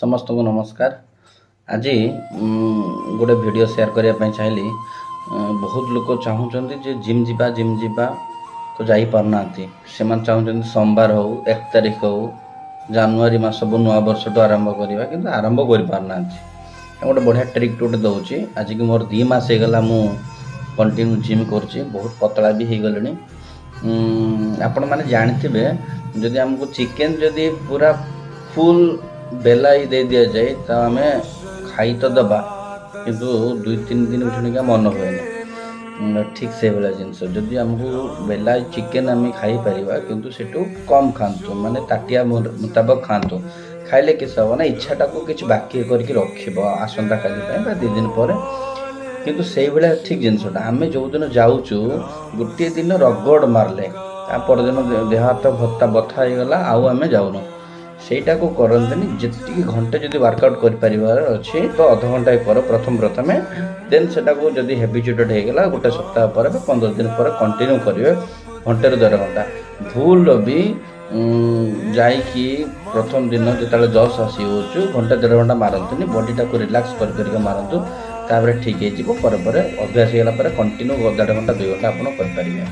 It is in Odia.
ସମସ୍ତଙ୍କୁ ନମସ୍କାର। ଆଜି ଗୋଟେ ଭିଡ଼ିଓ ସେୟାର କରିବା ପାଇଁ ଚାହିଁଲି। ବହୁତ ଲୋକ ଚାହୁଁଛନ୍ତି ଯେ ଜିମ୍ ଯିବା, ଜିମ୍ ଯିବା, ତ ଯାଇପାରୁନାହାନ୍ତି। ସେମାନେ ଚାହୁଁଛନ୍ତି ସୋମବାର ହଉ, 1 ତାରିଖ ହଉ, ଜାନୁଆରୀ ମାସ, ନୂଆ ବର୍ଷଠୁ ଆରମ୍ଭ କରିବା, କିନ୍ତୁ ଆରମ୍ଭ କରିପାରୁନାହାନ୍ତି। ଗୋଟେ ବଢ଼ିଆ ଟ୍ରିକ୍ ଗୋଟେ ଦେଉଛି। ଆଜିକି ମୋର 2 ମାସ ହେଇଗଲା, ମୁଁ କଣ୍ଟିନ୍ୟୁ ଜିମ୍ କରୁଛି, ବହୁତ ପତଳା ବି ହେଇଗଲିଣି। ଆପଣମାନେ ଜାଣିଥିବେ, ଯଦି ଆମକୁ ଚିକେନ୍ ଯଦି ପୁରା ଫୁଲ୍ ବେଲାଇ ଦେଇ ଦିଆଯାଏ, ତ ଆମେ ଖାଇ ତ ଦେବା, କିନ୍ତୁ 2-3 ଦିନ ଛୁଣିକା ମନ ହୁଏନି। ଠିକ୍ ସେଇଭଳିଆ ଜିନିଷ, ଯଦି ଆମକୁ ବେଲାଏ ଚିକେନ୍ ଆମେ ଖାଇପାରିବା, କିନ୍ତୁ ସେଠୁ କମ୍ ଖାଆନ୍ତୁ, ମାନେ ତାଟିଆ ମୁତାବକ ଖାଆନ୍ତୁ। ଖାଇଲେ କିଛି ହେବ ନା, ଇଚ୍ଛାଟାକୁ କିଛି ବାକି କରିକି ରଖିବ ଆସନ୍ତାକାଲି ପାଇଁ ବା 2 ଦିନ ପରେ। କିନ୍ତୁ ସେଇଭଳିଆ ଠିକ୍ ଜିନିଷଟା, ଆମେ ଯେଉଁଦିନ ଯାଉଛୁ, ଗୋଟିଏ ଦିନ ରଗଡ଼ ମାରିଲେ ତା ପରଦିନ ଦେହ ହାତ ଭତ୍ତା ବଥା ହେଇଗଲା, ଆଉ ଆମେ ଯାଉନୁ। ସେଇଟାକୁ କରନ୍ତିନି। ଯେତିକି ଘଣ୍ଟେ ଯଦି ୱାର୍କଆଉଟ୍ କରିପାରିବାର ଅଛି, ତ ଅଧଘଣ୍ଟାଏ କର ପ୍ରଥମେ ପ୍ରଥମେ। ଦେନ୍ ସେଟାକୁ ଯଦି ହେବିଚୁଏଟେଡ଼ ହେଇଗଲା, ଗୋଟେ ସପ୍ତାହ ପରେ ବା 15 ଦିନ ପରେ କଣ୍ଟିନ୍ୟୁ କରିବେ ଘଣ୍ଟେରୁ ଦେଢ଼ ଘଣ୍ଟା। ଭୁଲ ବି ଯାଇକି ପ୍ରଥମ ଦିନ ଯେତେବେଳେ ଜସ୍ ଆସି ହେଉଛୁ, ଘଣ୍ଟେ ଦେଢ଼ ଘଣ୍ଟା ମାରନ୍ତୁନି। ବଡ଼ିଟାକୁ ରିଲାକ୍ସ କରି କରିକା ମାରନ୍ତୁ। ତାପରେ ଠିକ୍ ହେଇଯିବ। ପରେ ପରେ ଅଭ୍ୟାସ ହେଇଗଲା ପରେ କଣ୍ଟିନ୍ୟୁ ଦେଢ଼ ଘଣ୍ଟା 2 ଘଣ୍ଟା ଆପଣ କରିପାରିବେ।